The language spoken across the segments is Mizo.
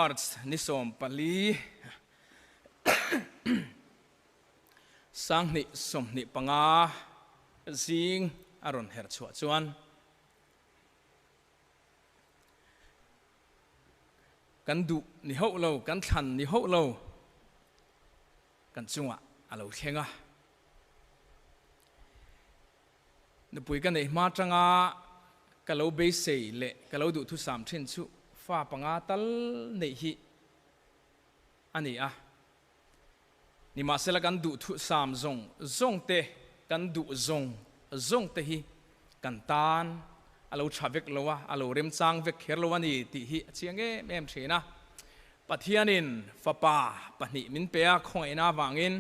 March ni 14 2025 zing a rawn her chhuah chuan kan duh ni hauh lo, kan thlan ni hauh lo kan chungah a lo thleng a. Nupui ka neih hma atanga ka lo beisei leh ka lo duhthusam thin chu fa panga tal neih hi a ni a. Nimahsela kan duhthusam zawng zawng te, kan duh zawng zawng te hi kan tan a lo tha vek lo a, a lo remchang vek kher lo a ni tih hi a chiang em em thin a. Pathianin fapa pahnih min pe a, khawngaihna avangin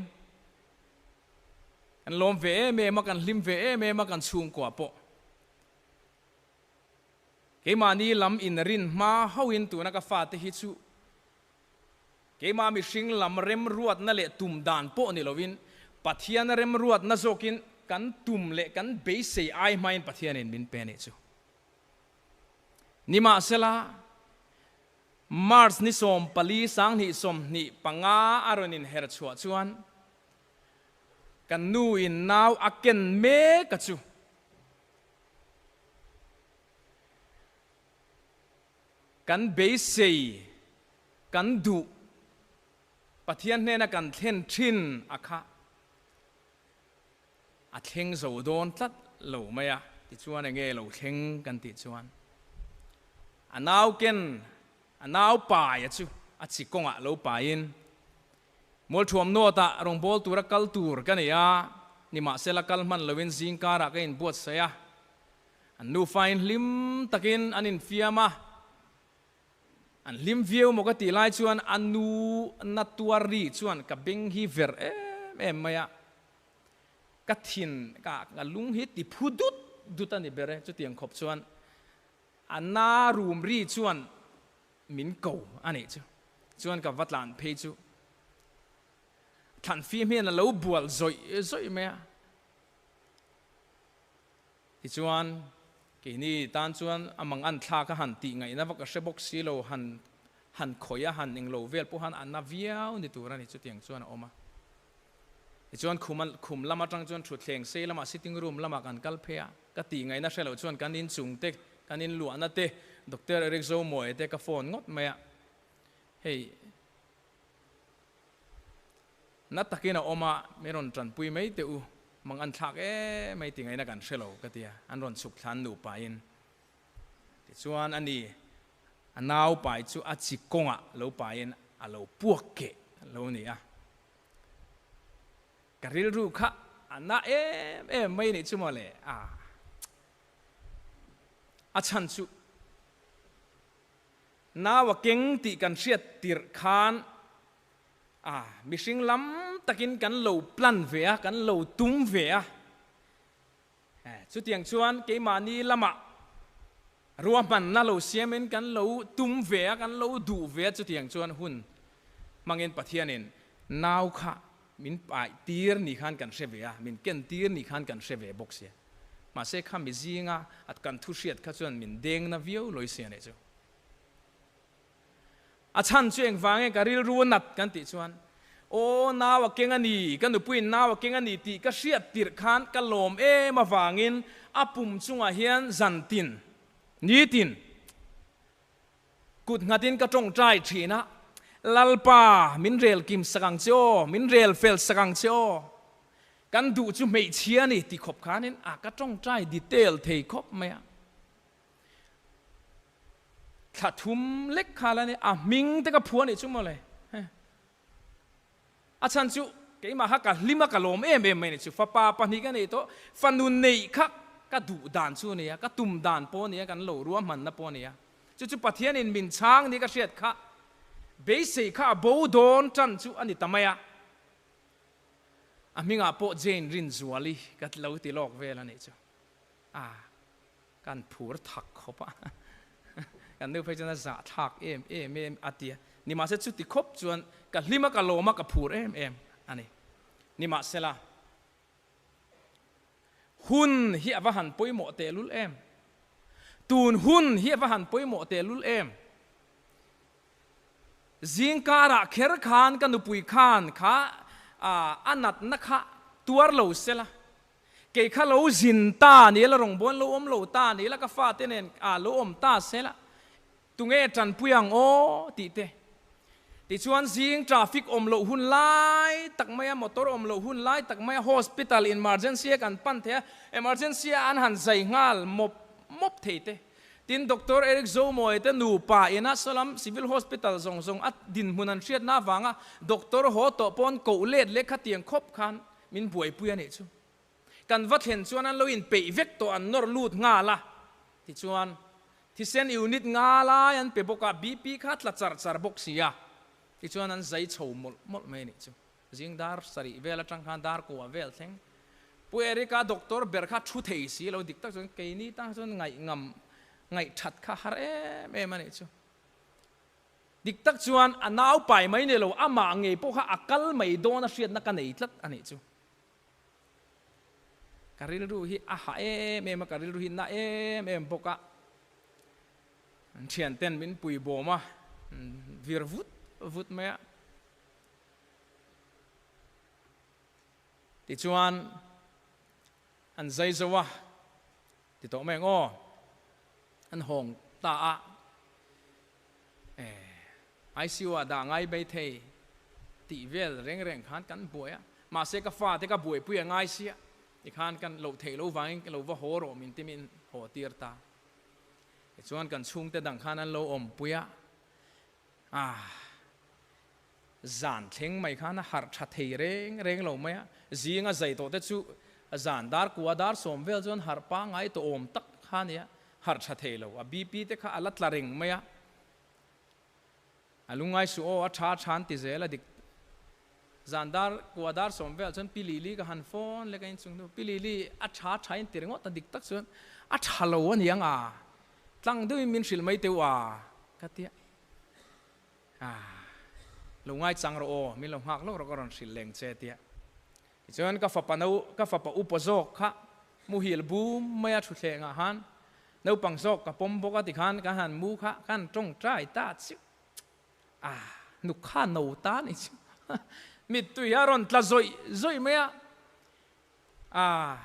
Kan lawm ve em em a, kan hlim ve em em a kan chhungkua pawh. Keimahni lam inrin hma hauhin tuna ka fate hi chu keimah mihring lam remruatna leh tum dan pawh ni lovin Pathian remruatna zawkin kan tum leh kan beisei ai hmain Pathianin min pe a nih chu. Nimahsela, March ni 14 2025 a rawn inher chhuah chuan kan nu in nau a ken mek a chu. Kan beisei, kan duh, Pathian hnena kan thlen thin a kha a thleng zo dawn tlat lo mai a, tichuan enge lo thleng kan tih chuan a nau ken, a nau pai a chu a chi kawngah lo paiin Mualthuam nawtah rawngbâwl tura kal tur ka nei a, nimahsela kal hman loin zingkarah ka inbuatsaih a. An nufain hlim takin an infiam a, an hlim viau maw ka tih lai chuan a nu na tuar ri chuan ka beng hi ver em em mai a, ka thin ka lung hi ti phu dut dut a ni ber e, chutiang khawp chuan a na rum ri chuan Min ko a nih chu. Chuan ka va tlan phei chu thlan fim hian a lo bual zawih zawih mai a. Tichuan keini tan chuan a mang an thlak a han tih ngaihna vak a hre bawk si lo, han han khawih a han englo vel pawh han a na viau ni tur a ni chutiang chuan a awm a. Tichuan khum khum lam atang chuan thutthleng sei lamah sitting room lamah kan kal phei a, ka tih ngaihna hre loh chuan kan inchung te, kan inluahna te, Doctor Eric Zomawi te ka phone ngawt mai a, hei na takin a awm a, min rawn tanpui mai teh u, mang an thlak em mai tih ngaihna kan hre lo ka ti a, an rawn chhuk thlan nupa in. Tichuan ani a nau pai chu a chi kawngah lo paiin a lo puak keh lo ni a. Ka rilru kha a na em em mai nih chu mawle a. A chhan chu nau a keng tih kan hriat tirh khan a mihring lam takin kan lo plan ve a, kan lo tum ve a. Chutiang chuan keimahni lamah ruahmanna lo siamin kan lo tum ve a, kan lo duh ve a, chutiang chuan hun hmangin Pathianin nau kha min paih tir ni khan kan hre ve a, min ken tir ni khan kan hre ve bawk sia. Mahse kha mi zinga kan thu hriat kha chuan min deng na viau lawi sia nih chu. A chhan chu engvang nge ka rilru a nat kan tih chuan, Aw, nau a keng a ni, ka nupuiin nau a keng a ni tih ka hriat tirh khan ka lawm em avangin a pum chungah hian zan tin, ni tin, kut nghatin ka tawngtai thin a, Lalpa, min rel kim sak ang che aw, min rel fel sak ang che aw, kan duh chu hmeichhia a ni ti khawp khanin a ka tawngtai detail thei khawp mai a. Thla thum lek kha la ni, a hming te ka phuah nih chu mawle. A chhan chu keimah kha ka hlim a, ka lawm em em mai nih chu. Fapa pahnih ka nei tawh, fanu neih kha ka duh dan chu a nia, ka tum dan pawh a nia, kan lo ruahmanna pawh a nia. Chu chu Pathianin min chhang ni ka hriat kha, beisei kha a bo dawn tan chu a ni ta mai a. A hmingah pawh Jane Rinzuali ka lo ti lawk vel a nih chu. A. Kan phur thak khawp a, kan nu phei chuan a zah thlak em em em a ti a, nimahse chuti khawp chuan ka hlim a, ka lawm a, ka phur em em a ni. Nimahsela, hun hi a va han pawimawh tehlul em? Tun hun hi a va han pawimawh tehlul em? Zingkarah kher khan ka nupui khan kha a natna kha tuar lo sela, kei kha lo zin ta ni la, rawngbâwl lo awm lo ta ni la, ka fate nen a lo awm ta sela, tunge tanpui ang aw tih te. Tichuan zing traffic awm loh hun lai tak maia, motor awm loh hun lai tak maia hospital emergency a kan pan thei a, emergency a an han zai nghal mawp mawp thei te. Tin, Doctor Eric Zomawi te nupa ina Salam Civil Hospital zawng zawng a dinhmun an hriatna avanga doctor haw tawh pawn koh let leh khatiang khawp khan min buaipui a nih chu. Kan va thlen chuan an lo inpeih vek tawh an nawr lut nghal a, tichuan thisen unit nga lai an pe bawk a, BP kha tla char char bawk si a, tichuan an zai chho mawlh mawlh mai a nih chu. Zing dar sarih vel atang khan dar kua vel thleng. Pu Eric-a doctor ber kha thu thei si lo dik tak chuan keini tang chuan ngaih ngam ngaih that kha har em em a nih chu. Dik tak chuan a nau pai mai ni lo amah ngei pawh kha a kal mai dawn a hriatna ka nei tlat a nih chu. Ka rilru hi a hah em em a, ka rilru hi na em em bawk a. An thianten min pui bawm a, vir vut vut mai a. Tichuan, an zai zo a, ti tawh mai ang aw, an hawng ta a, eh, ICU ah dah ngai mai thei tih vel reng reng khan kan buai a, mahse ka fate ka buaipui a ngai sia, tikhan kan loh theih lo vangin lo va haw rawh min ti min haw tir ta. Tichuan kan chhungte dang khan an lo awmpui a, ah. Zan thleng mai khan a harh tha thei reng reng lo mai a, zing a zai tawh te chu zan dar kua dar sawm vel chuan harh pangngai tawh awm tak kha a nia, harh tha thei lo, a BP te kha a la tla reng mai a, a lungngai suh aw a tha tha an ti zel a dik zan dar kua dar sawm vel chuan Pi Lili ka han phone lek a inchung hnu, Pi Lili a tha tha in ti ringawt a dik tak chuan a tha lo a niang a, tlang deuhin min hrilh mai teuh a ka tia. Ah, lo ngaichang rawh aw, min lo nghak lawk rawh ka rawn hrilh leng che tia. Tichuan ka fapa no, ka fapa upa zawk kha muhil bum mai a thutthleng ah khan naupang zawk ka pawm bawk a tikhan ka han mu kha ka han tawngtai ta chiu. Ah, nuk kha no ta ni chu. Mittui a rawn tla zawih zawih mai a. Ah.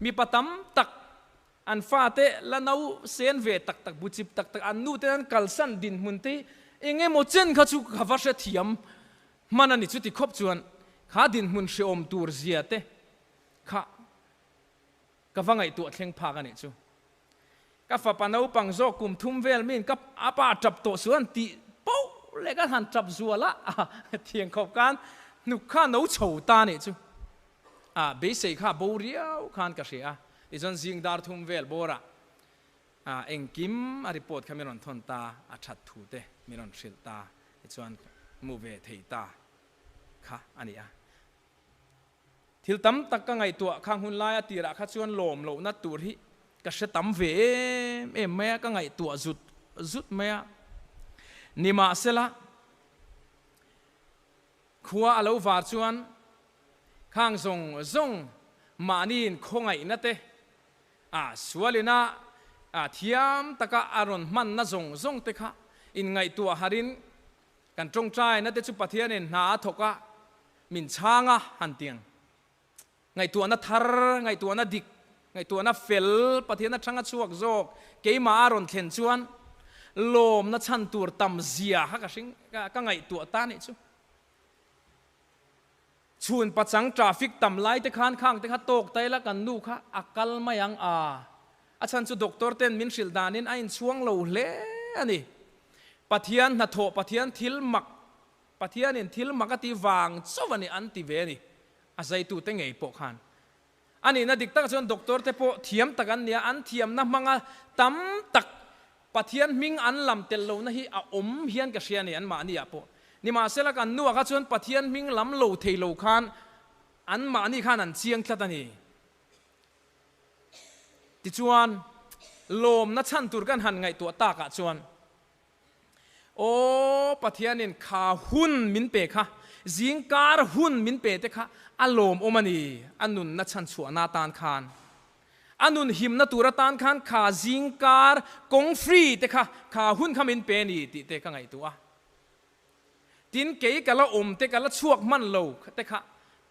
Mipa tam tak an fate la no sen ve tak tak, buchip tak tak, an nute an kalsan dinhmun te hi eng emaw chen kha chu ka va hrethiam hman a ni. Chuti khawp chuan kha dinhmun hreawm tur zia te kha ka va ngaihtuah thleng phak a nih chu. Ka fapa naupang zawk kum thum vel min ka a pa tap tawh suh an tih poh leh ka han tap zual a, thiang khawp khan hnuk kha no chho ta a nih chu. A beisei kha bo riau khan ka hria a, tichuan zing dar thum vel bawrah engkim a report kha min rawn thawn ta, a that thu te min rawn hrilh ta, tichuan mu ve thei ta kha a ni a. Thil tam tak ka ngaihtuah khang hun laia tirah kha chuan lawm lohna tur hi ka hre tam ve em em mai a, ka ngaihtuah zut zut mai a. Nimahsela, khua a lo var chuan khang zawng zawng mahniin khawngaihna te, a sualina a thiam taka a rawn hmanna zawng zawng te kha inngaihtuah harin kan tawngtaina te chu Pathianin hna a thawk a, Min chhang a, han ti ang. Ngaihtuahna thar, ngaihtuahna dik, ngaihtuahna fel Pathian atang a chhuak zawk keimah a rawn thlen chuan lawmna chhan tur tam zia kha ka hring, ka ngaihtuah ta nih chu. Chhun pachang traffic tam lai te khan khang te kha tawk ta ila kan nu kha a kal mai ang a. A chhan chu doctor ten min hrilh danin a inchhuang lo hle a ni. Pathian hnathawh, Pathian thil mak Pathianin thil mak a ti vang chauh a ni an ti ve a ni, a zaitute ngei pawh khan. A nihna dik tak chuan doctor te pawh thiam tak an nia, an thiamna hmanga tam tak Pathian hming an lam tel lohna hi a awm hian ka hria a ni anmahni ah pawh. Nimahsela kan nuah kha chuan Pathian hming lam lo thei lo khan anmahni khan an chiang tlat a ni. Tichuan, lawmna chhan tur kan han ngaihtuah takah chuan, Aw Pathianin kha hun min pe kha, zingkar hun min pe te kha a lawmawm a ni, a nunna chhanchhuahna atan khan, a nun himna tur atan khan kha zingkar kawng free te kha, kha hun kha min pe a ni tih te ka ngaihtuah a. Tin, kei ka la awm te, ka la chhuak hman lo te kha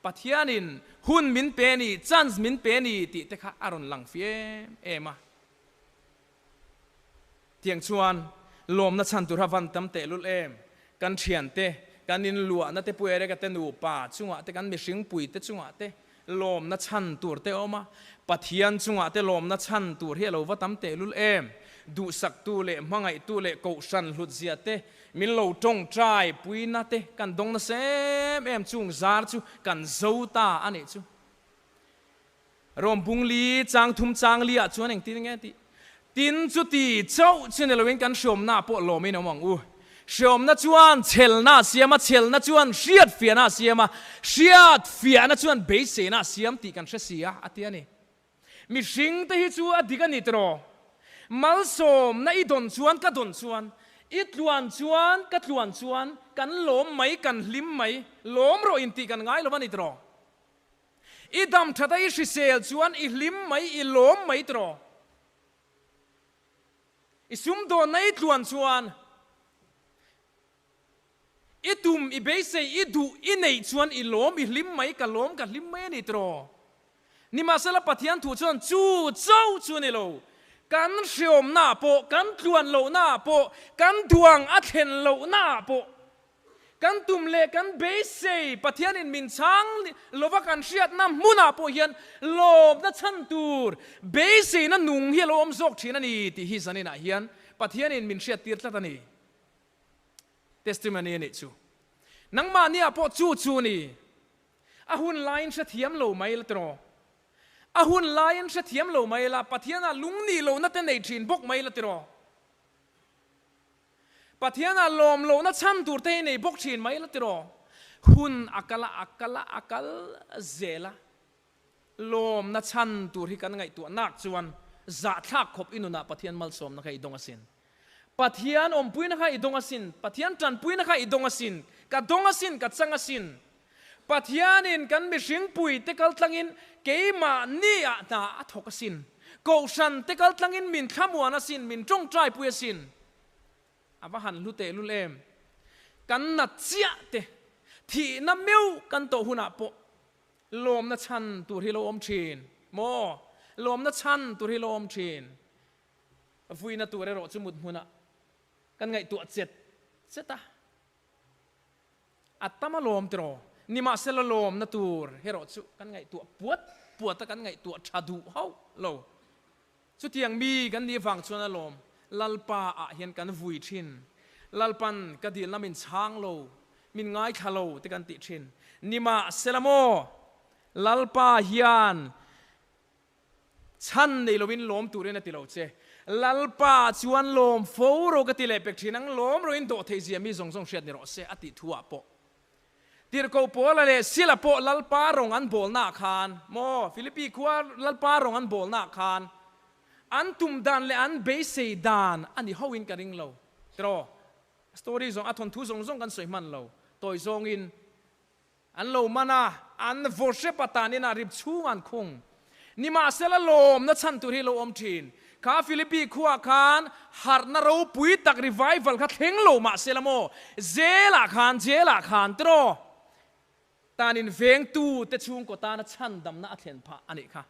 Pathianin hun min pe ni, chance min pe ni tih te kha a rawn lang fi em em a. Tiang chuan lawmna chhan tur a van tam tehlul em? Kan thiante, kan inluahna te Puereka te nupa chungah te, kan mihringpui te chungah te lawmna chhan tur te a awm a, Pathian chungah te lawmna chhan tur hi a lo va tam tehlul em? Duhsaktu leh hmangaihtu leh kohhran hlutzia te, min lo tawngtai puina te kan dawng nasa em em chung zar chu kan zo ta a nih chu. Rom bung li chang thum chang li ah chuan engtin nge tih? Tin chuti chauh chu ni loin kan hriawmna pawh lawmin awm ang u. Hriawmna chuan chhelna a siam a, chhelna chuan hriatfiahna a siam a, hriatfiahna chuan beiseina a siam tih kan hre si a, a ti a ni. Mihring te hi chu a dik a ni tiraw? Malsawmna i dawn chuan ka dawn chuan, i tluan chuan ka tluan chuan kan lawm mai, kan hlim mai, lawm rawh intih kan ngai lo a ni tiraw? I dam that a i hrisel chuan i hlim mai, i lawm mai tiraw? I sumdawnna i tluan chuan i tum, i beisei, i duh, i neih chuan i lawm, i hlim mai, ka lawm, ka hlim mai a ni tiraw? Nimahsela Pathian thu chuan chu chauh chu a ni lo, kan hreawmnaah pawh, kan tluan lohnaah pawh, kan duang a thlen lohnaah pawh, Kan tum leh kan beisei Pathianin min chhang lova kan hriatna hmunah pawh hian lawmna chhan tur beiseina nung hi a lo awm zawk thin a ni tih hi zaninah hian Pathianin min hriattir tlat a ni. Testimony a nih chu. Nangmahniah pawh chu chu ni. A hun laiin hrethiam lo mai la tiraw? A hun laiin hrethiam lo mai la, Pathianah lungnih lohna te nei thin bawk mai la tiraw? Pathianah lawm lohna chhan tur te hi nei bawk thin mai la tiraw? Hun a kal a, a kal a, a kal zel a. Lawmna chhan tur hi kan ngaihtuah nak chuan zahthlak khawp i nunah Pathian malsawmna kha i dawng asin. Pathian awmpuina kha i dawng asin. Pathian tanpuina kha i dawng asin. Ka dawng asin, ka chang asin. Pathianin kan mihringpui te kal tlangin keimahniah hna a thawk asin. Kohhran te kal tlangin min thlamuan asin, min tawngtaipui asin. A va han hlu tehlul em! Kan nat chiah te, thihna meuh kan tawh hunah pawh lawmna chhan tur hi lo awm thin maw? Lawmna chhan tur hi lo awm thin. Vuina tur erawh chu mut hmunah kan ngaihtuah chet chet a. A tam a lawm tiraw? Nimahsela lawmna tur erawh chu kan ngaihtuah puat puat a, kan ngaihtuah tha duh hauh lo. Chutiang mi kan nih vang chuan a lawm, Lalpa ah hian kan vui thin. Lalpan ka dilna min chhang lo, min ngaithla lo te kan tih thin. Nimahsela maw, Lalpa hian Chhan nei loin lawm turin a ti lo che. Lalpa chuan lawm fo ro ka ti leh pek thin ang, lawm roin dawh theih zia mi zawng zawng hriat ni rawh se a tih thu ah pawh. Tirhkoh Paula leh Sila pawh Lalpa rawng an bawlna ah khan, maw, Philippi khua Lalpa rawng an bawlna ah khan an tum dan leh an beisei dan a ni hoin ka ring lo. Tiraw? A story zawng, a thawnthu zawng zawng kan sawi hman lo. Tawi zawngin An lo man a, an vaw hrep a tan inah rip chhung an khung. Nimahsela lawmna chhan tur hi lo awm thin. Kha Philippi khuaah khan harhna ropui tak revival kha thleng lo mahsela maw, zelah khan, jail-ah khan tiraw, tanin vengtu te chhungkaw tana chhandamna a thlen phah a nih kha.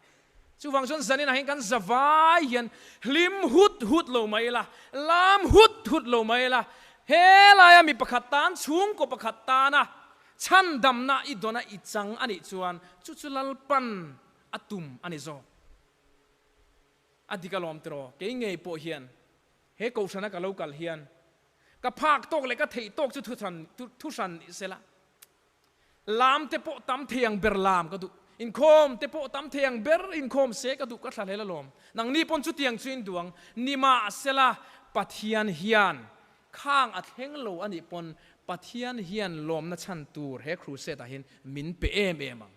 Chuvang chuan zaninah hian kan zavai hian hlim hut hut lo mai ila, lam hut hut lo mai ila, helaia mi pakhat tan, chhungkaw pakhat tana Chhandamna i dawna i chang a nih chuan chu chu Lalpan a tum a ni zawk. A dik alawm tiraw, kei ngei pawh hian he kohhrana ka lo kal hian ka phak tawk leh ka theih tawk chu thuhran ni sela, lam te pawh tam thei ang ber lam ka duh, inkhawm te pawh tam thei ang ber inkhawm se ka duh ka thla hlel alawm. Nangni pawn chutiang chu in duh ang, nimahsela Pathian hian Khang a thleng lo a nih pawn Pathian hian lawmna chhan tur he crusade ah hian min pe em em ang.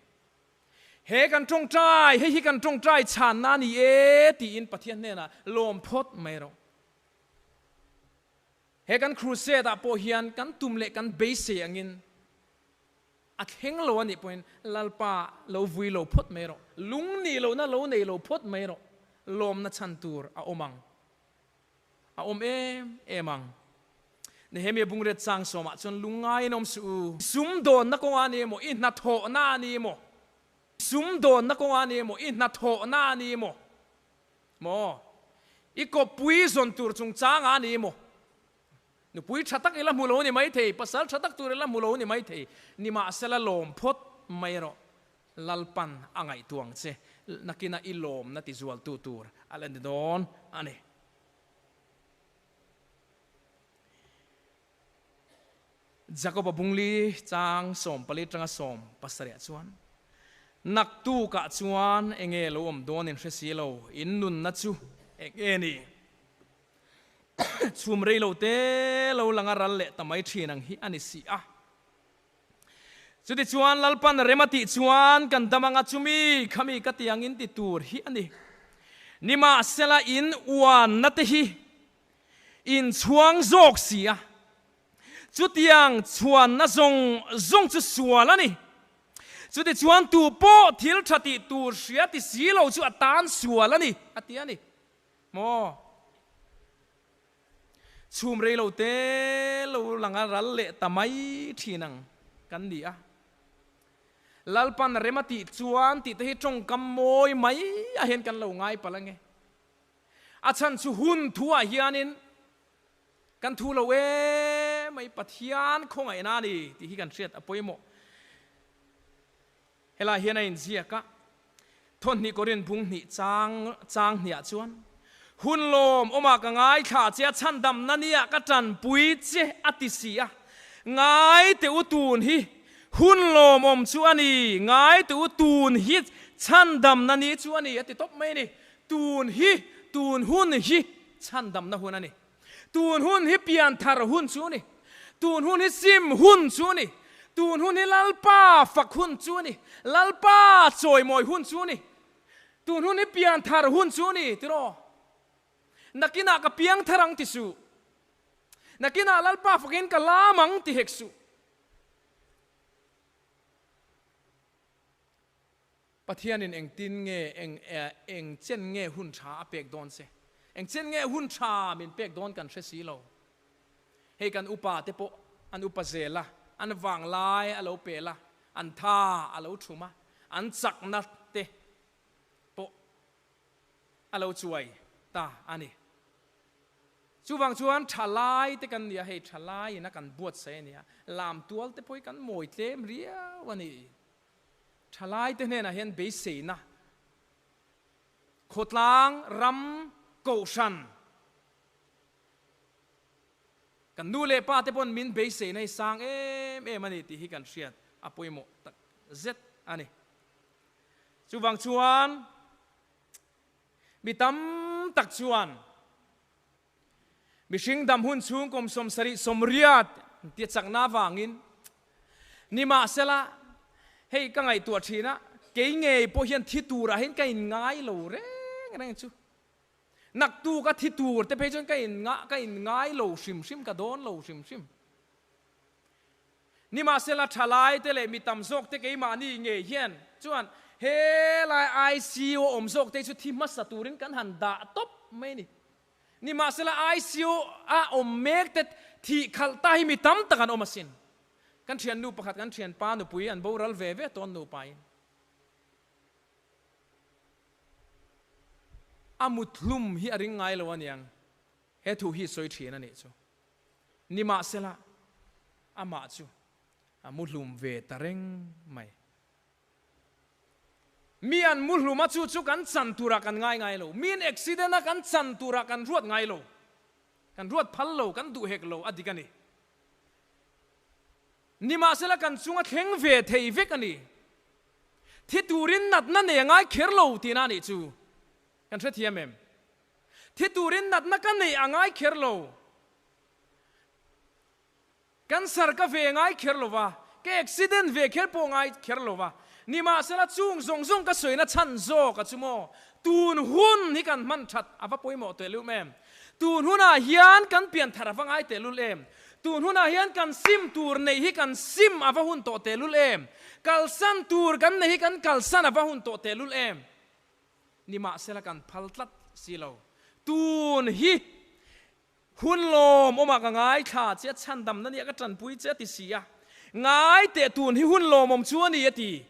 He kan tawngtai, hei hi kan tawngtai chhanna a ni e tiin Pathian hnenah lawm phawt mai rawh. He kan crusade ah pawh hian kan tum leh kan beisei angin a thleng lo a nih pawhin Lalpa lo vui lo phawt mai rawh. Lung nih lohna lo nei lo phawt mai rawh. Lawmna chhan tur a awm ang. A awm em em ang. Nehemia bungriat chang sawmah chuan lungngaiin awm suh u. Sumdawnna kawngah a ni emaw, i hnathawhna a ni emaw, sumdawnna kawngah a ni emaw, i hnathawhna a ni emaw, maw? I kawppui zawn tur chungchangah a ni emaw, nupui tha tak i la hmu lo ni maithei, pasal tha tak tur i la hmu lo ni maithei, nimahsela lawm phawt mai rawh. Lalpan a ngaihtuah ang che, nakina i lawmna tizualtu tur a la ni dawn a ni. Jakoba bungli chang 14 tanga 17 chuan, Naktukah chuan enge lo awm dawn in hre si lo, in nunna chu enge ni? Chhum rei lo te lo lang a ral leh ta mai thin ang hi a ni si a. Chutichuan Lalpan rem a tih chuan kan dam anga chumi khami ka ti angin ti tur hi a ni. Nimahsela in uanna te hi in chhuang zawk si a, chutiang chhuanna zawng zawng chu sual a ni. Chutichuan tu pawh thil tha tih tur hria ti si lo chu a tan sual a ni, a ti a ni. Maw? Chhum rei lo te lo lang a ral leh ta mai thin ang kan ni a. Lalpan rem a tih chuan tih te hi tawngkam mawi mai ah hian kan lo ngai palh ange. A chhan chu hun thu ah hianin kan thu lo e mai Pathian khawngaihna a ni tih hi kan hriat a pawimawh. Helai hian a inziak a, Thawnhnih Korin bung hnih chang chang hniah chuan, Hun lawm awmah ka ngaithla che a, chhandamna nia ka tanpui che a ti si a, ngai teh u tun hi hun lawmawm chu a ni, ngai teh u tun hi chhandamna ni chu a ni a ti tawp mai a ni. Tun hi, tun hun hi chhandamna hun a ni. Tun hun hi pianthar hun chu a ni. Tun hun hi sim hun chu a ni. Tun hun hi Lalpa fak hun chu a ni. Lalpa chawimawi hun chu a ni. Tun hun hi pianthar hun chu a ni tiraw? Nakinah ka piangthar ang ti suh. Nakinah Lalpa fakin ka lam ang ti hek suh. Pathianin engtin nge, eng, eng chen nge hun tha a pek dawn che? Eng chen nge hun tha min pek dawn kan hre si lo. Hei kan upa te pawh an upa zel a, an vanglai a lo pel a, an tha a lo thum a, an chakna te pawh a lo chuai ta a ni. Chuvang chuan thalai te kan ni a, hei thalai in a kan buatsaih a ni a, lamtual te pawh hi kan mawi tlem riau a ni. Thalaite hnenah hian beiseina, khawtlang, ram, kohhran, kan nu leh pa te pawn min beiseina hi sang em em a ni tih hi kan hriat a pawimawh tak zet a ni. Chuvang chuan mi tam tak chuan Mihring dam hun chhung kum 70 80 tia chakna avangin nimahsela hei ka ngaihtuah thin a, kei ngei pawh hian thi turah hian ka inngai lo reng reng chu. Naktuk a thi tur te phei chuan ka ka inngai lo hrim hrim, ka dawn lo hrim hrim. Nimahsela thalai te leh mi tam zawk te keimahni ngei hian chuan helai ICU awm zawk te chu thi hmasa turin kan han dah tawp mai a ni. Nimahsela ICU a awm mek te thih khalh ta hi mi tam tak an awm asin. Kan thiannu pakhat kan thianpa nupui an boral ve ve tawn nupa in. A muthlum hi a ring ngai lo aniang. He thu hi sawi thin a nih chu. Nimahsela amah chu a muhlum ve ta reng mai. Mi an muhlum a chu chu kan chan turah kan ngai ngai lo. Miin accident a kan chan turah kan ruat ngai lo. Kan ruat phal lo, kan duh hek lo a dik a ni. Nimahsela kan chunga thleng ve thei vek a ni. Thi turin natna nei a ngai kher lo tihna a nih chu. Kan hrethiam em? Thi turin natna ka neih a ngai kher lo. Cancer ka ve ngai kher lo va, ka accident ve kher pawh ngai kher lo va. Nimahsela chung zawng zawng ka sawina chhan zawk a chu maw? Tun hun hi kan hman that a va pawimawh tehlul em? Tun hunah hian kan pian thar a va ngai tehlul em? Tun hunah hian kan sim tur neih hi kan sim a va hun tawh tehlul em? Kalsan tur kan neih hi kan kalsan a va hun tawh tehlul em? Nimahsela kan phal tlat si lo. Tun hi. Hun lawm awmah ka ngaithla che a, chhandamna nia ka tanpui che a ti si a. Ngai teh tun hi hun lawmawm chu a ni a ti.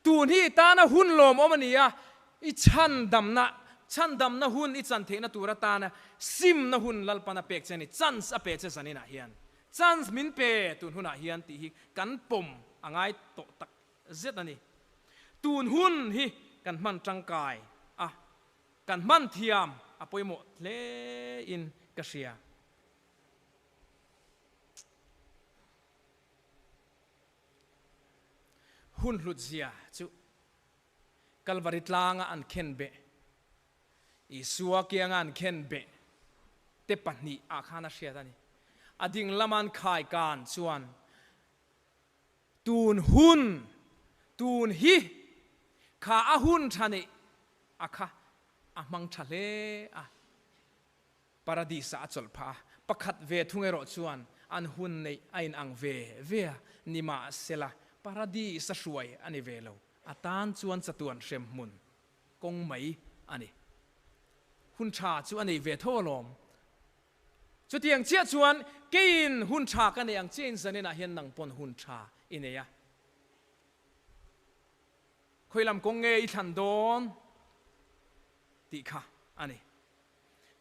Tun hi i tana hun lawmawm a ni a, i chhandamna, chhandamna hun i chan theihna tur atana simna hun Lalpan a pek che a ni, chance a pe che zaninah hian. Chance min pe tun hunah hian tih hi kan pawm a ngai tawh tak zet a ni. Tun hun hi kan hman tangkai a, kan hman thiam a pawimawh hle in ka hria. Hun hlut zia chu Kalvari tlanga an khen beh, Isua kianga an khen beh te pahnih ah khan a hriat a ni. A ding lama an khai kan chuan Tun hun, tun hi kha a hun tha neih a kha a hmang tha hle a, Paradis ah a chawlh phah a, pakhat ve thung erawh chuan an hun neih a inang ve ve a, nimahsela Paradis a hruai a ni ve lo, a tan chuan chatuan hremhmun kawng mai a ni. Hun tha chu a nei ve tho alawm. Chutiang chiah chuan keiin hun tha ka nei ang chiahin zaninah hian nang pawn hun tha i nei a. Khawi lam kawng nge i thlan dawn tih kha a ni.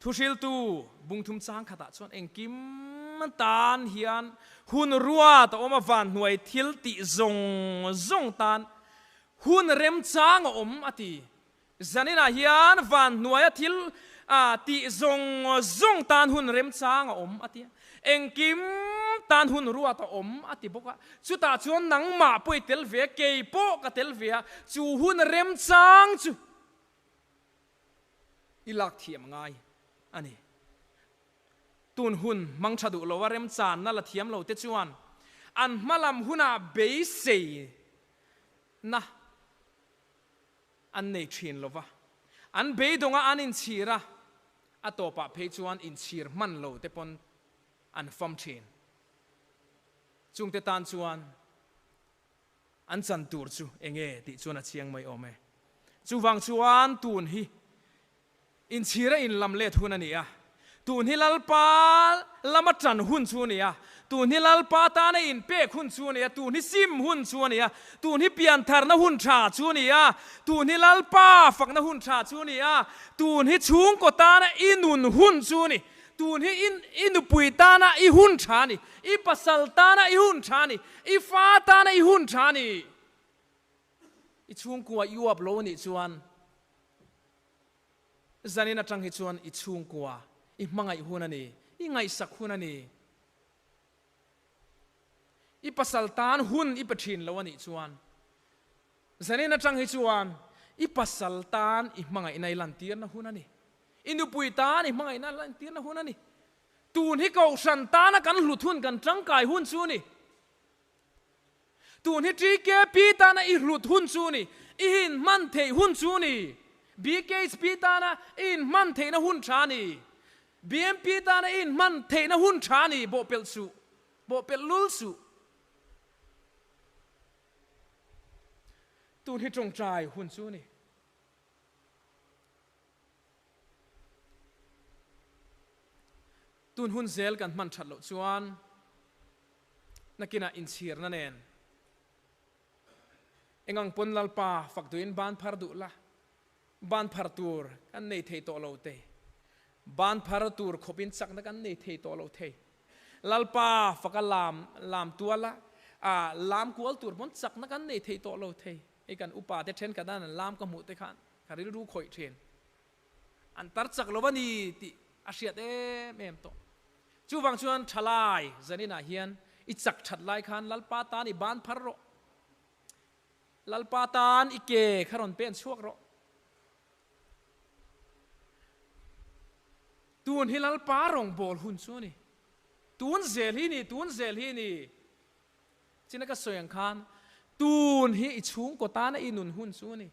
Thuhriltu bungthum chang khatah chuan engkim tan hian hun ruat a awm a, vanhnuai thil tih zawng zawng tan hun remchang a awm a ti. Zaninah hian van hnuaia thil tih zawng zawng tan hun remchang a awm a ti a, engkim tan hun ruat a awm a ti bawk a, chutah chuan nangmah pawh i tel ve a, kei pawh ka tel ve a, chu hun remchang chu i lak thiam ngai a ni. Tun hun hmang tha duh lo a remchanna la thiam lo te chuan an hmalam hunah beisei na An nei thin lo va, an beidawng a, an inchhir a, a tawpah phei chuan inchhir hman lo te pawn an fam thin. Chungte tan chuan an chan tur chu enge tih chuan a chiang mai awm e. Chuvang chuan tun hi Inchhir a inlam let hun a ni a, tun hi Lalpa lama tan hun chu a ni a, tun hi Lalpa tana inpek hun chu a ni a, tun hi sim hun chu a ni a, tun hi piantharna hun tha chu a ni a, tun hi Lalpa fakna hun tha chu a ni a, tun hi chhungkaw tana i nun hun chu a ni, tun hi i nupui tana i hun tha a ni, i pasal tana i hun tha a ni, i fa tana i hun tha a ni. I chhungkua i uap lo a nih chuan Zanin atang hi chuan i chhungkua i hmangaih hun a ni, i ngaihsak hun a ni. I pasal tan hun i pe thin lo a nih chuan zanin atang hi chuan i pasal tan i hmangaihna i lantirna hun a ni. I nupui tan i hmangaihna lantirna hun a ni. Tun hi kohhran tana kan hlut hun, kan tangkai hun chu a ni. Tun hi TKP tana i hlut hun chu ni, i inhman theih hun chu ni. BKHP tana i inhman theihna hun tha ni. BMP tana i inhman theihna hun tha ni, bawhpelh suh, bawhpelh lul suh. Tun hi tawngtai hun chu ni. Tun hun zel kan hman that loh chuan nakinah inchhirna nen engang pawn Lalpa fak duhin ban phar duh la, ban phar tur kan nei thei tawh lo te, ban phar tur khawpin chakna kan nei thei tawh lo thei. Lalpa faka lam lam tuala lam kual tur pawn chakna kan nei thei tawh lo thei. Hei kan upa te thenkhat an lam ka hmuh te khan ka rilru khawih thin. An tar chak lo a ni tih a hriat em em tawh. Chuvang chuan thalai zaninah hian i chak that lai khan Lalpa tan i ban phar rawh. Lalpa tan i ke kha rawn pen chhuak rawh. Tun hi Lalpa rawngbâwl hun chu a ni. Tun zel hi ni, tun zel hi ni. China ka sawi ang khan tun hi i chhungkaw tana i nun hun chu a ni.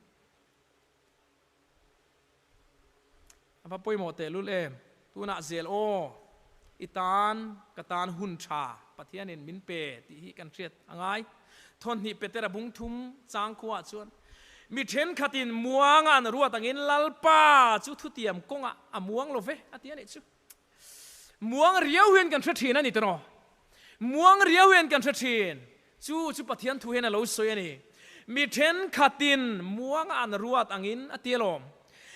A va pawimawh tehlul em? Tunah zel aw, i tan ka tan hun tha Pathianin min pe tih hi kan hriat a ngai. Thawhnih Petera bung thum chang khuaah chuan mi thenkhatin muanga an ruat angin Lalpa chu thutiam kawngah a muang lo ve a ti a nih chu. Muang riau hian kan hre thin a ni tiraw? Muang riau hian kan hre thin. Chu chu Pathian thu hian a lo sawi a ni. Mi thenkhatin muanga an ruat angin a ti alawm.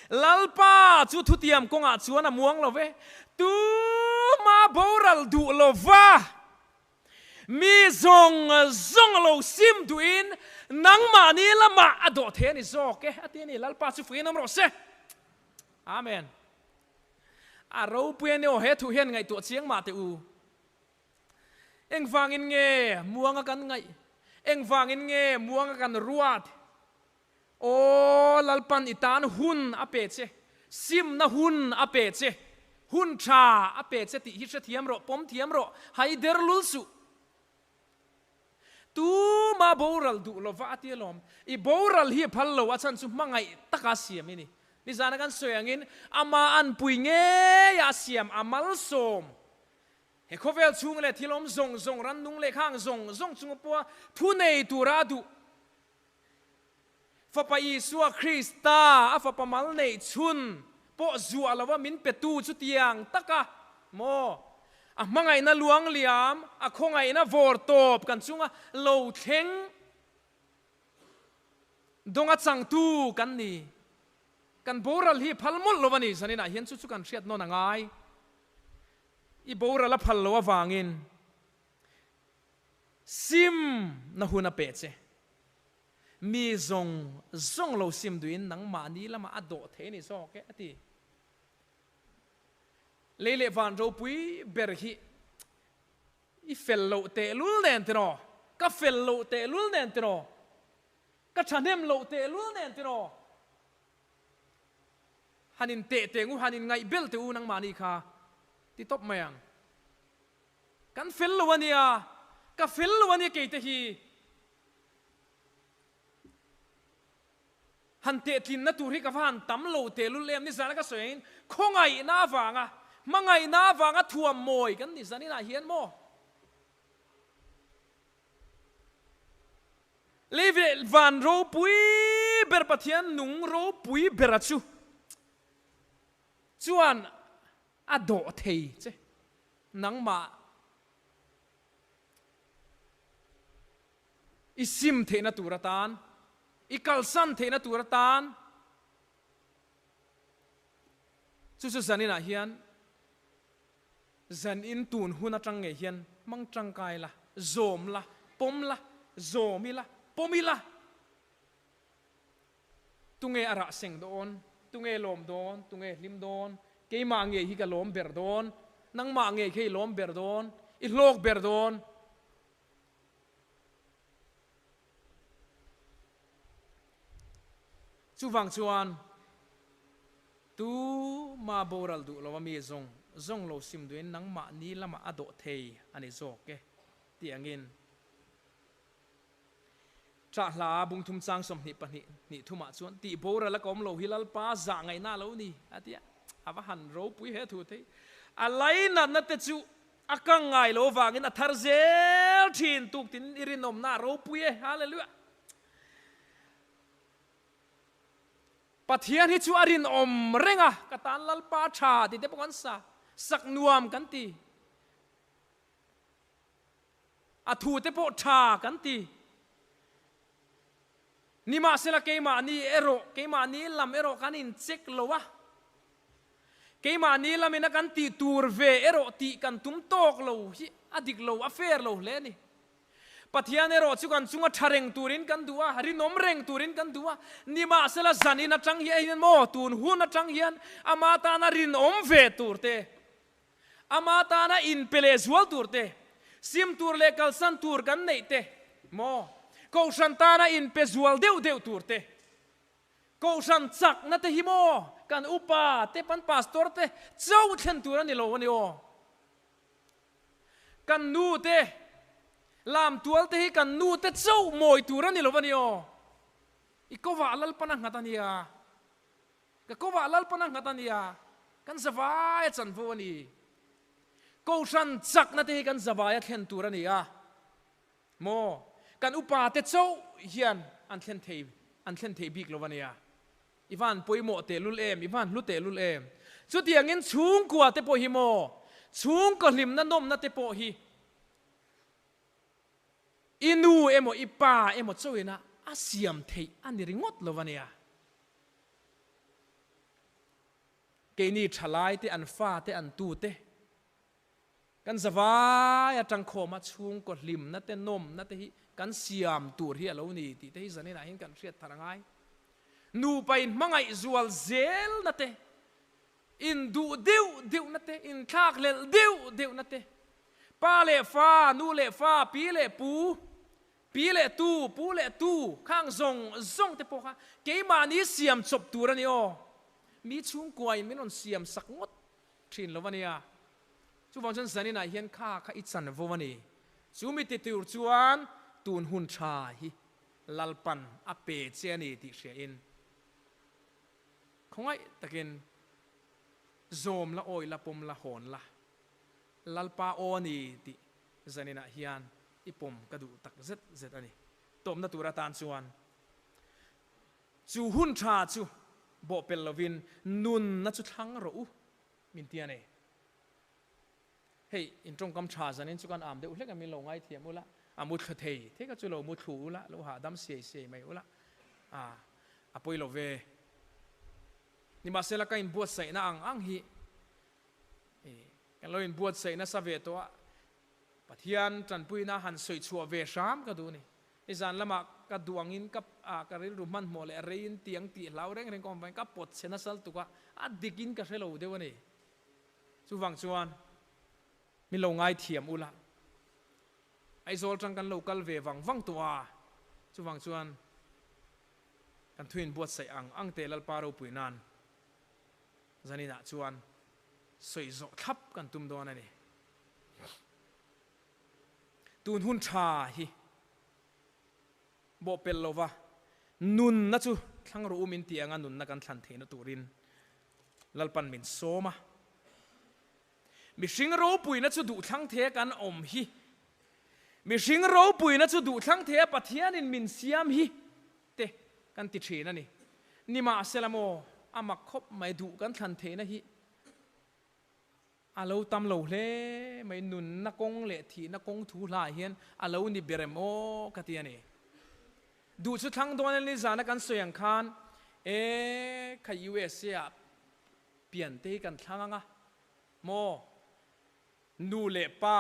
Lalpa chu thutiam kawngah chuan a muang lo ve. Tuma boral duh lo va, mi zawng zawng lo sim duhin nangmahni lamah a dawh thei a ni zawk e, a ti a ni. Lalpa chu fuiin awm rawh se. Amen. A ropui a ni aw, he thu hian ngaihtuah chiang mah teh u. Engvangin nge muanga kan ngaih? Engvangin nge muanga kan ruat? Aw Lalpan i tan hun a pe che, simna hun a pe che, hun tha a pe che tih hi hrethiam rawh, pawm thiam rawh, hai der lul suh. Tuma boral duh lova a ti alawm. I boral hi a phal lo, a chhan chu hmangaih taka siam i ni. Nizana kan sawi angin ama anpui ngeia a siam a malsawm. He khawvel chhung leh thil awm zawng zawng, rannung leh khang zawng zawng chunga pawha thu nei tura a duh. Fapa Isua Krista, a fapa mal neih chhun pawh zuah lova min petu chutiang taka maw a hmangaihna luang liam, a khawngaihna vawr tawp kan chunga lo thleng dawnga changtu kan ni. Kan boral hi phal mawlh lo a ni, zaninah hian chu chu kan hriat nawn a ngai. I boral a phal lo avangin sim na hun a peh che. Mi zawng zawng lo sim duhin nangmahni lamah a dawh thei a ni zawk e, a ti. Lei leh van ropui ber hi i fel loh tehlul nen tiraw? Ka fel loh tehlul nen tiraw? Ka thahnem loh tehlul nen tiraw? Han in teh teh ngu, han in ngaih bel teh u nangmahni kha ti tawp mai ang. Kan fel lo a nia, ka fel lo a nia kei te hi. Han teh tlinna tur hi ka va han tam lo tehlul em, nizan a ka sawi angin khawngaihna avanga, hmangaihna avanga thuam mawi kan ni zaninah hian maw? Lei ve van ropui ber Pathian nung ropui bera chu chuan a dawh thei che nangmah i sim theihna tur atan i kalsan theihna tur atan chu chu zaninah hian Zan in tun hun atang ngei hian hmang tangkai la, zawm la, pawm la, zawm ila, pawm ila. Tunge a rah seng dawn? Tunge lawm dawn? Tunge hlim dawn? Keimah ngei hi ka lawm ber dawn? Nangmah ngei kha i lawm ber dawn? I hlawk ber dawn? Chuvang chuan Tu ma boral duh lo a mi zawng zawng lo sim duhin nangmah ni lamah a dawh thei a ni zawk e tih angin Ṭah hla bungthum chang 22 hnih thumah chuan tih boral a ka awm lo hi Lalpa zah ngaihna a lo ni a ti a, a va han ropui he thu thei. A lainatna te chu a kang ngai lo vangin a thar zel ṭhin tuktin i rinawmna a ropui e, Hallelujah. Pathian hi chu a rinawm reng a, ka tan Lalpa tha tih te pawh kan sa, sak nuam kan ti. A thu te pawh tha kan ti. Nimahsela keimahni erawh, keimahni lam erawh kan incheck lo a. Keimahni lamin a kan tih tur ve erawh tih kan tum tawk lo hi a dik lo, a fair lo hle a ni. Pathian erawh chu kan chunga tha reng turin kan duh a, rinawm reng turin kan duh a. Nimahsela zanin atang hian maw, tun hun atang hian ama tana rinawm ve tur te, ama tana inpe leh zual tur te, sim tur leh kalsan tur kan neih te maw, Kohhran tana inpe zual deuh deuh tur te, Kohhran chakna te hi maw kan upa te, pan pastor te chauh thlen tur a ni lo a ni aw. Kan nu te, lam tual te hi kan nu te chauh mawi tur a ni lo a ni aw. I kovah Lalpan a nghat a nia. Ka kovah Lalpan a nghat a nia. Kan zavai a chanvo a ni. Kohhran chakna te hi kan zavai a thlen tur a ni a. Maw? Kan upa te chauh hian an thlen thei, an thlen thei bik lo a nia. I van pawimawh tehlul em? I van hlu tehlul em? Chutiangin chhungkua te pawh hi maw? Chhungkaw hlimna nawmna te pawh hi i nu emaw i pa emaw chauhina a siam theih a ni ringawt lo a nia. Keini thalai te an fa te an tu te kan zavai atang khawma chhungkaw hlimna te nawmna te hi kan siam tur hi a lo ni tih te hi zaninah hian kan hriat thar a ngai. Nupa in hmangaih zual zelna te, in duh deuh deuhna te, in thlakhlelh deuh deuhna te, pa leh fa, nu leh fa, pi leh pu, pi leh tu, pu leh tu khang zawng zawng te pawh kha keimahni siam chawp tur a ni aw. Mi chhungkuain min rawn siam sak ngawt thin lo a nia. Chuvang chuan zaninah hian kha kha i chanvo a ni. Chu mi ti tur chuan tun hun tha hi Lalpan a pe che a ni tih hria in khawngaih takin zawm la, awi la, pawm la, hawn la, Lalpa aw a ni tih zaninah hian i pawm ka duh tak zet zet a ni. Tawpna tur atan chuan chu hun tha chu bawhpelh lovin nunna chu thlang rawh u min ti a ni. Hei, in tawngkam tha zanin chu kan am deuh hlek a, min lo ngaithiam ula, a mu thlu thei thei kha chu lo mu thlu ula, lo hahdam siai siai mai ula, a, a pawi lo ve. Nimahsela ka inbuatsaihna ang ang hi, e, kan lo inbuatsaih nasa ve tawh a, Pathian tanpuina han sawi chhuah ve hram ka duh a ni. I zan lamah ka duh angin ka, a, ka rilru hmanhmawh leh reiin tiang tih hlau reng reng ka awm vangin ka pawt chhe nasal tuk a, a dikin ka hre lo deuh a ni. Chuvang chuan min lo ngaithiam ula, Aizawl tang kan lo kal ve vang vang tawh a, chuvang chuan kan thuin buatsaih ang ang teh Lalpa ropui nan zaninah chuan sawi zawh thlap kan tum dawn a ni. Tun hun tha hi bawhpelh lova nunna chu thlang rawh u min tih anga nunna kan thlan theihna turin Lalpan min sawm a. Mihring ropuina chu duhthlang thei a kan awm hi, mihring ropuina chu duhthlang thei a Pathianin min siam hi te kan ti thin a ni. Nimahsela maw, a mak khawp mai duh kan thlan theihna hi a lo tam lo hle mai, nunna kawng leh thihna kawng thu hlaah hian a lo ni ber em aw ka ti a ni. Duh chu thlang dawn a ni zana kan sawi ang khan e kha USA ah pian te hi kan thlang ang a maw nu leh pa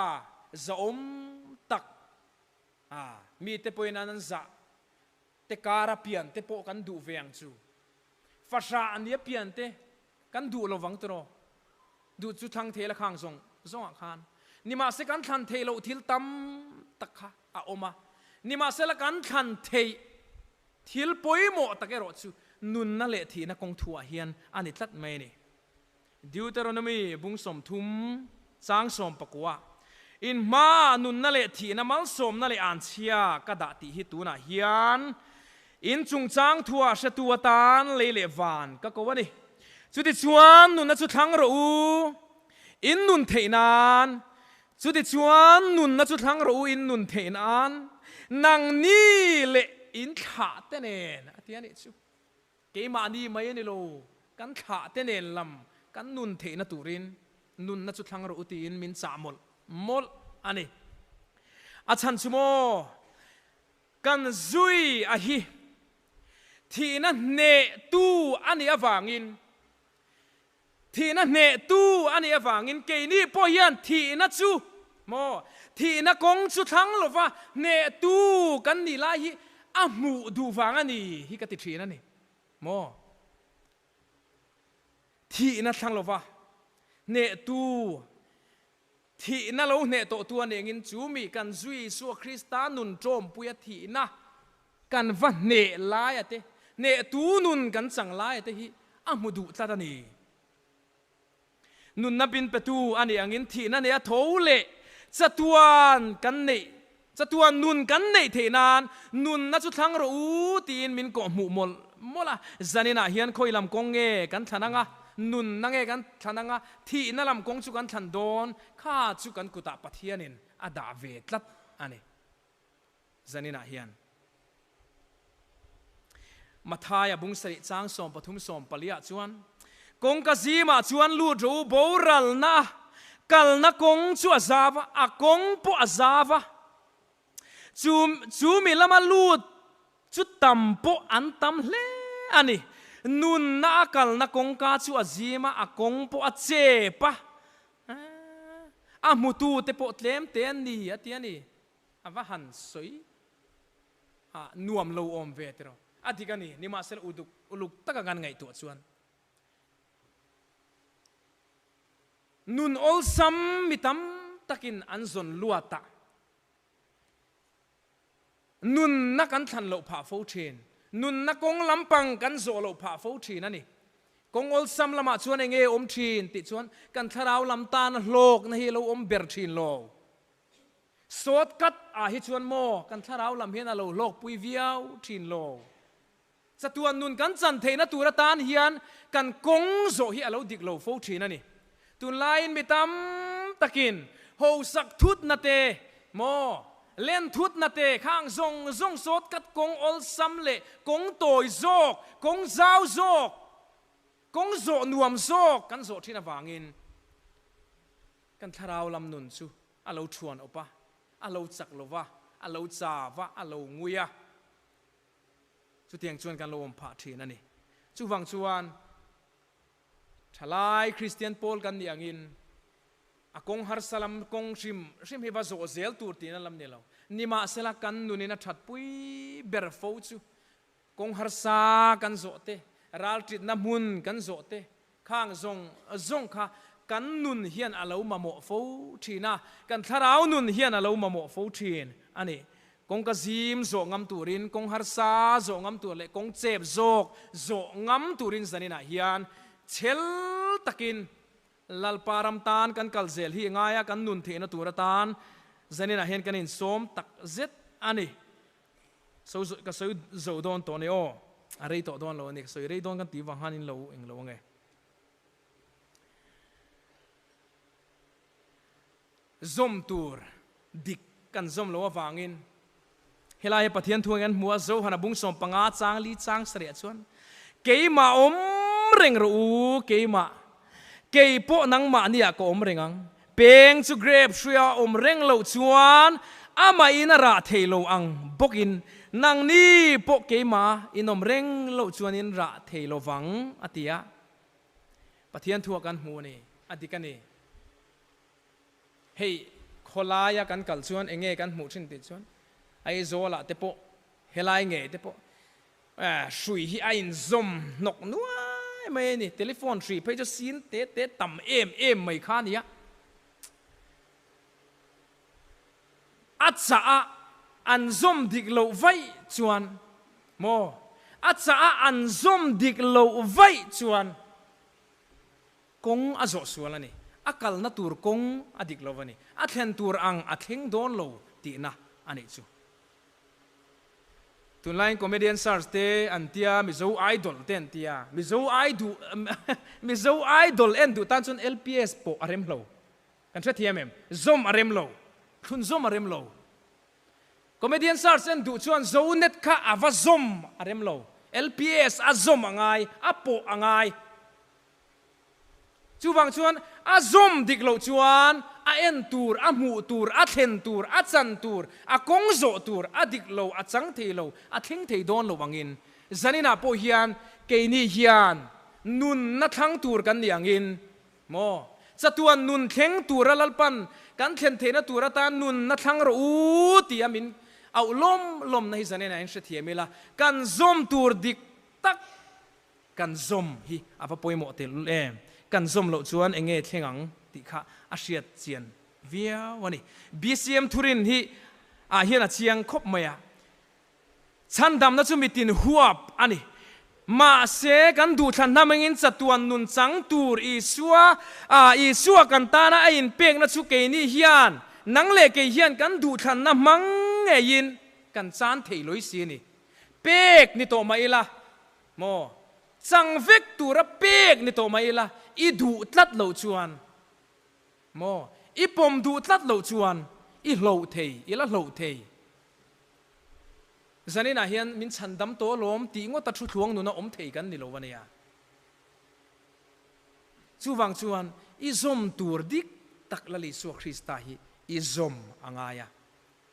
zahawm tak a mi te pawhin an an zah te kara pian te pawh kan duh ve ang chu fahrah ania pian te kan duh lovang tiraw duh chu thlang thei la khang zawng zawngah khan nimahse kan thlan theih loh thil tam tak kha a awm a nimahsela kan thlan theih thil pawimawh tak erawh chu nunna leh thihna kawng thuah hian a ni tlat mai a ni. Deuteronomy bung 30 chang 19 In hmaah nunna leh thihna malsawmna leh anchhia ka dah tih hi tunah hian in chungchang thuah hretu atan lei leh van ka ko a ni. Chutichuan nunna chu thlang rawh u, in nun theih nan. Chutichuan nunna chu thlang rawh u, in nun theih nan. Nangni leh in thlah te nen a ti a nih chu. Keimahni mai a ni lo, kan thlah te nen lam kan nun theihna turin nunna chu thlang rawh u tiin min chah mawlh mawlh a ni. A chhan chu maw, kan zui a hi thihna hnehtu a nih avangin, thihna hnehtu a nih avangin keini pawh hian thihna chu maw, thihna kawng chu thlang lova hnehtu kan nih lai hi a hmuh duh vang a ni hi ka ti thin a ni maw. Thihna thlang lova hnehtu, thihna lo hneh tawhtu a nengin chu mi kan Zui Isua Krista nun tawmpuia thihna kan va hneh laia te, hnehtu nun kan chang laia te hi a hmu duh tlat a ni. Nunna bin petu a nih angin thihna neia tho leh chatuan kan neih, chatuan nun kan neih theih nan nunna chu thlang rawh u tiin min kawhhmuh mawlh mawlh a. Zaninah hian khawi lam kawng nge kan thlan ang a, nunna nge kan thlan ang a, thihna lam kawng chu kan thlan dawn, kha chu kan kutah Pathianin a dah ve tlat a ni. Zaninah hian Mathaia bung sarih chang 13 14 ah chuan, Kawngka zimah chuan lut rawh u, boralna Kalna kawng chu a zau a, a kawng pawh a zau a. Chu chu mi lama lut chu tam pawh an tam hle a ni. Nunna a kalna kawngka chu a zim a, a kawng pawh a chep a. A hmutute pawh tlem te an ni a ti a ni. A va han sawi a nuam lo awm ve tiraw. A dik a ni, nimahsela uduk uluk taka kan ngaihtuah chuan. Nun awlsam mi tam takin an zawn luat a, nunna kan thlan loh phah fo thin. Nunna kawng lampang kan zawh loh phah fo thin a ni. Kawng awlsam lamah chuan eng nge awm thin tih chuan kan thlarau lam tana hlawkna hi a lo awm ber thin lo. Sawt kat ah hi chuan maw kan thlarau lam hian a lo hlawkpui viau thin lo. Chatuan nun kan chan theihna tur atan hian kan kawng zawh hi a lo dik lo fo thin a ni. Tunlaiin mi tam takin hosak thutna te maw, len thutna te khang zawng zawng sawt kat kawng awlsam leh kawng tawi zawk, kawng zau zawk, kawng zawh nuam zawk kan zawh thin avangin kan thlarau lam nun chu a lo thuan awp a, a lo chak lo va, a lo chau va, a lo ngui a. Chutiang chuan kan lo awm phah thin a ni. Chuvang chuan thalai Kristian pawl kan nih angin a kawng harsa lam kawng hrim hrim hi va zawh zel tur tiin a lam ni lo. Nimahsela kan nunin a thatpui ber fo chu kawng harsa kan zawh te, raltitna hmun kan zawh te, khang zawng zawng kha kan nun hian a lo mamawh fo thin a, kan thlarau nun hian a lo mamawh fo thin a ni. Kawngka zim zawh ngam turin, kawng harsa zawh ngam tur leh kawng chep zawk zawh ngam turin zaninah hian chhel takin Lalpa ram tan kan kal zel hi ngaia kan nun theihna tur atan zaninah hian kan insawm tak zet a ni. So ka sawi zo dawn tawh ni aw, a rei tawh dawn lo a ni, ka sawi rei dawn kan tih vang khan in lo eng lo ange. Zawm tur dik kan zawm lo avangin helai hi Pathian thu ang an hmu a, Zohana bung 15 chang li chang sarih ah chuan keimah awm reng rawh u, keimah, kei pawh nangmahni ah ka awm reng ang, peng chu grape hruia awm reng loh chuan amahin a rah thei lo ang bawkin nangni pawh keimah in awm reng loh chuan in rah thei lo vang a ti a. Pathian thu ah kan hmu a ni, a dik a ni. Hei khawlaia kan kal chuan eng nge kan hmuh thin tih chuan Aizawlah te pawh helai ngei te pawh hrui hi a inzawm hnawk nuai mai a ni. Telephone hrui phei chu sin te te tam em em mai kha a ni a. A chah a an zawm dik loh vaih chuan maw? A chah a an zawm dik loh vaih chuan Kawng a zawh sual a ni. A kalna tur kawng a dik lo a ni. A thlen tur ang a thleng dawn lo tihna a nih chu. Tunlaiin comedian search te an tia, Mizo Idol te an tia. Mizo Idol Mizo Idol en duh tan chuan LPS pawh a rem lo. Kan hrethiam em? Zawm a rem lo. Thlun zawm a rem lo. Comedian search en duh chuan Zonet kha a va zawm a rem lo. LPS a zawm a ngai, a pawh a ngai. Chuvang chuan a zawm dik loh chuan a en tur, a hmuh tur, a thlen tur, a chan tur, a kawng zawh tur a dik lo, a chang thei lo, a thleng thei dawn lo angin zaninah pawh hian keini hian nunna thlang tur kan nih angin maw chatuan nun thleng tura Lalpan kan thlen theihna tur atan nunna thlang rawh u tia min auh lawm lawmna hi zaninah hian hrethiam ila kan zawm tur dik tak Kan zawm hi a va pawimawh telul em? Kan zawm loh chuan eng nge thleng ang tih kha a hriat chian viau a ni. BCM thurin hi ah hian a chiang khawp mai a, chhandamna chu mitin huap a ni. Mahse, kan duhthlan hnam engin chatuan nun chang tur Isua, Isua kan tana a inpekna chu keini hian, nang leh kei hian kan duhthlanna hmang ngeiin kan chan thei lawih si a ni. Pek ni tawh mah ila, Maw? Chang vek tura pek ni tawh mai ila, i duh tlat loh chuan maw? I pawm duh tlat loh chuan i hloh thei, i la hloh thei. Zaninah hian min chhan dam tawh alawm tih ngawta thu thluang nuna awm thei kan ni lo a nia. Chuvang chuan i zawm tur dik tak Lal Isua Krista hi i zawm a ngai a,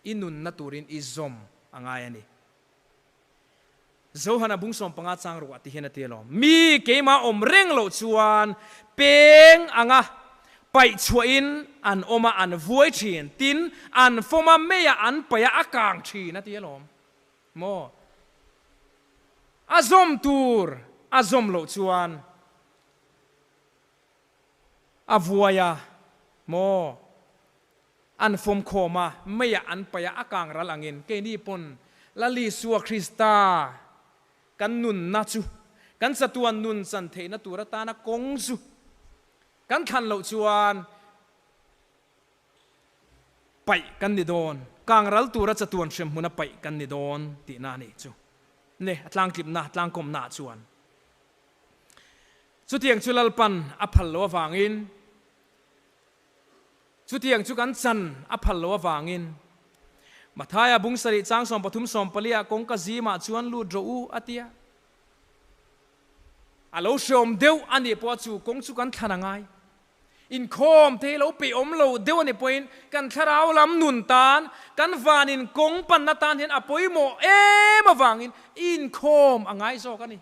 i nunna turin i zawm a ngai a ni. Johana bung 15 chang ruah ti hian a ti alawm. Mi keimah awm reng loh chuan peng anga paih chhuahin an awm a, an vuai thin, tin, an fawm a, meiah an paih a, a kang thin a ti alawm. Maw? A zawm tur a zawm loh chuan a vuai a, maw? An fawm khawm a, meiah an paih a, a kang ral angin keini pawn Lal Isua Krista kan nunna chu kan chatuan nun chan theihna tur atana kawng chu kan thlan loh chuan paih kan ni dawn, kang ral tura chatuan hrem hmuna paih kan ni dawn tihna a nih chu. Ne, a tlangtlipna, tlangkawmna ah chuan chutiang chu Lalpan a phal loh avangin, Chutiang chu kan chan a phal lo avangin Mathaia bung sarih chang 13 14 ah kawngka zimah chuan lut rawh u a ti a. A lo hreawm deuh a nih pawh chu kawng chu kan thlan a ngai. Inkhawm te hi lo peih awm lo deuh a nih pawhin kan thlarau lam nun tan, kan vanin kawng panna tan hian a pawimawh em avangin inkhawm a ngai zawk a ni.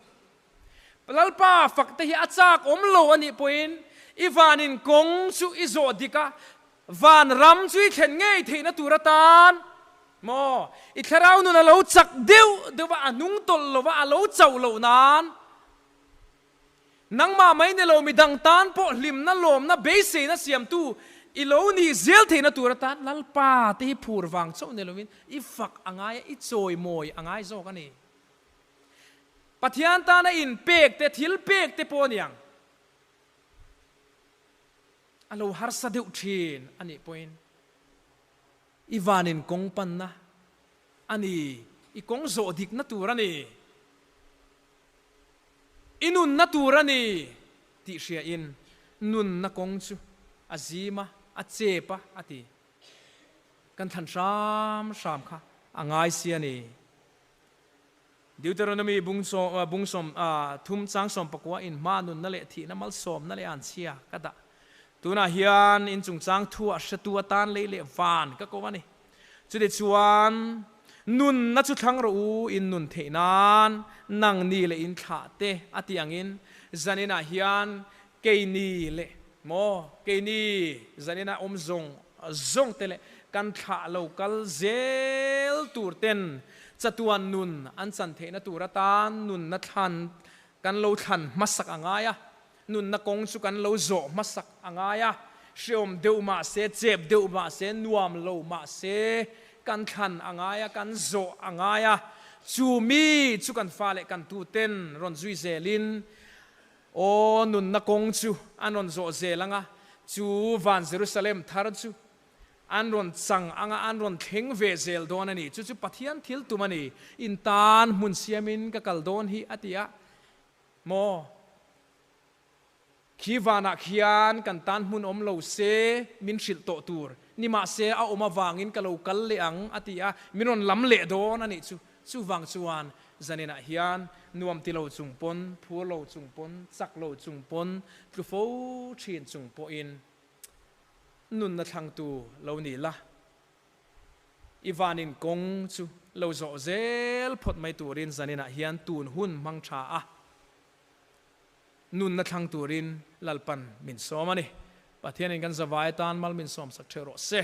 Lalpa fak te hi a chak awm lo a nih pawhin i vanin kawng chu i zawh dik a, van ram chu i thlen ngei theihna tur atan maw i thlarau nun a lo chak deuh deuh a, a hnung tawlh lo va, a lo chauh loh nan nangmah mai ni lo midang tan pawh hlimna lawmna beiseina siamtu i lo nih zel theihna tur atan Lalpa te hi phur vang chauh ni lovin i fak a ngai a, i chawimawi a ngai zawk a ni. Pathian tana inpek te, thil pek te pawh a niang. A lo harsa deuh thin a nih pawhin i vanin kawng panna a ni, i kawng zawh dikna tur a ni, i nunna tur a ni tih hriain nunna kawng chu a zim a, a chep a, a ti. Kan thlan hram hram kha a ngai si a ni. Deuteronomy bung bung 30 chang 19 in hma nunna leh thihna malsawmna leh an chhia ka dah. Tunah hian in chungchang thu ah hretu atan lei leh van ka ko a ni. Chuti chuan nunna chu thlang rawh u, in nun theih nan nang ni leh in thlah te a tih angin zaninah hian keini leh maw keini zaninah awm zawng zawng te leh kan thlah lo kal zel tur ten chatuan nun an chan theihna tur atan nunna thlan kan lo thlan hmasak a ngai a, nunna kawng chu kan lo zawh hmasak a ngai a, hreawm deuh mah se, chep deuh mah se, nuam lo mah se kan thlan a ngai a, kan zawh a ngai a, chu mi chu kan fa leh kan tu ten rawn zui zelin Aw, nunna kawng chu an rawn zawh zel ang a, chu van Jerusalem thar chu an rawn chang ang a, an rawn thleng ve zel dawn a ni. Chu chu Pathian thil tum a ni. In tan hmun siamin ka kal dawn hi a ti a maw? Khi vanah khian kan tan hmun awm lo se min hrilh tawh tur, nimahse a awm avangin ka lo kal leh ang a ti a, min rawn lam leh dawn a nih chu. Chuvang chuan zaninah hian nuam ti lo chung pawn, phur lo chung pawn, chak lo chung pawn, tlu fo thin chung pawhin nunna thlangtu lo ni la, i vanin kawng chu lo zawh zel phawt mai turin zaninah hian tun hun hmang tha a, nunna thlang turin Lalpan min sawm a ni. Pathianin kan zavai atan mal min sawmsak theuh rawh se.